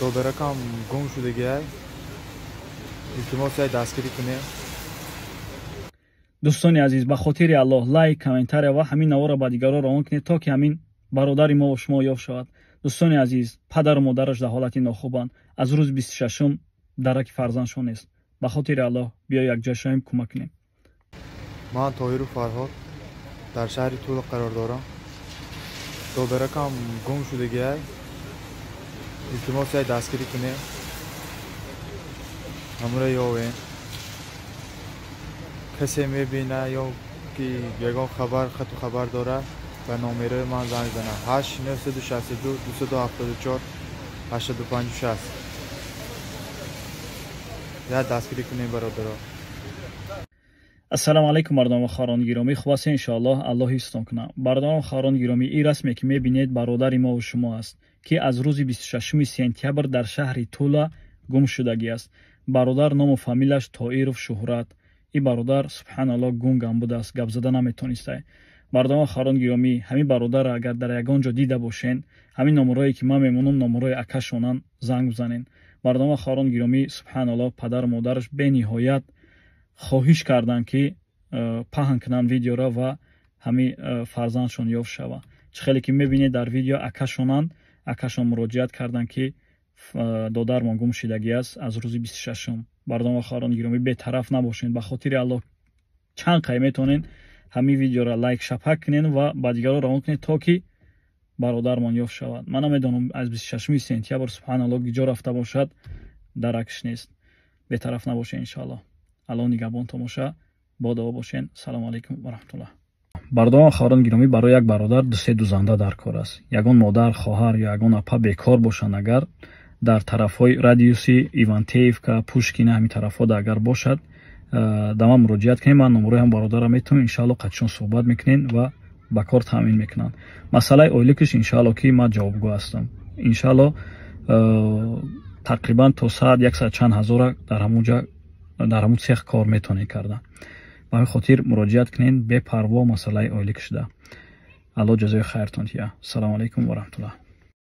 Додаракам гум шудагиай, илтимос, як дастгирӣ кунем. Дӯстони азиз, ба хотири Аллоҳ, лайк, комментария ва ҳамин наворро ба дигарон равон кунед, то ки ҳамин бародари мо шумо ёфт шавад. Дӯстони азиз, падару модараш дар ҳолати нохубанд. Аз рӯзи 26-ум дараки фарзандшон нест. Ба хотири Аллоҳ, биё якҷоя шавем, кӯмак кунем. Ман Тоҳиру Фарҳод, дар шаҳри Тула қарор дорам. Додаракам гум шудагиай, илтимос, як дастгирӣ кунем, ҳамура ёвем. Касе мебина ё ки ягон хабар, хату хабар дорад, ба номерои ман занг занад: 8 962 274 85 60. Як дастгирӣ кунем, бародаро. Ассалому алайкум, бародарон ва хоҳарони гиромӣ. Хуб ҳастед, иншоаллоҳ. Аллоҳ ҳифзтон кунад. Бародарон, хоҳарони гиромӣ, ин расме, ки мебинед, бародари мову шумо аст, ки аз рӯзи 26 сентябр дар шаҳри Тула гум шудагӣ аст. Бародар ному фамилияш Тоиров Шуҳрат. Ин бародар, субҳаналлоҳ, гунгам будааст, гап зада наметонистай. Бародарон, хоҳарони гиромӣ, ҳамин бародарро агар дар ягон ҷо дида бошен, ҳамин номерое, ки ман мемонам, номерои акашонан, занг бизанен. Бародарон ва хоҳарони гиромӣ, субҳаналлоҳ, падару модараш бениҳоят хоҳиш карданд, ки паҳн кунанд видеоро ва ҳамин фарзандшон ёфт шавад. Чӣ хеле ки мебинед дар видео, акашонанд. Акашон муроҷиат карданд, ки додармон гум шудагӣ аст аз рӯзи 26-ум. Бародарон ва хоҳарони гиромӣ, бетараф набошед. Ба хотири Аллоҳ, чанд қай метавонед, ҳамин видеоро лайк шапак кунед ва ба дигарон равон кунед, то ки бародармон ёфт шавад. Ман намедонам, аз 26 сентябр, субҳаналлоҳ, ҷо рафта бошад, даракш нест. Бетараф набошед, иншоаллоҳ. Аллоҳ нигаҳбонтон боша, бо дуо бошен. Салому алайкум ва раҳматуллоҳ. Бародарон, хоҳарони гиромӣ, барои як бародар дусе дузанда дар кор аст. Ягон модар, хоҳар ё ягон апа бекор бошанд, агар дар тарафҳои радиуси Ивантеевка, Пушкина, ҳамин тарафҳода агар бошад, да ман муроҷиат кунем. Ман номерои ҳам бародарам метавонам, иншаалло, қатишон суҳбат мекунем ва ба кор таъмин мекунанд. Масъалаи ойликаш, иншаалло, ки ман ҷавобгӯ ҳастам. Иншаалло, тақрибан то сад, яксад чанд ҳазора дар ҳамун ҷа, дар ҳамун цех кор метавонед карда. Ба ҳамин хотир муроҷиат кунед, бепарво масъалаи ойлик шуда. Алло ҷазои хайртон тия. Ассалому алайкум ва раҳматуллоҳ.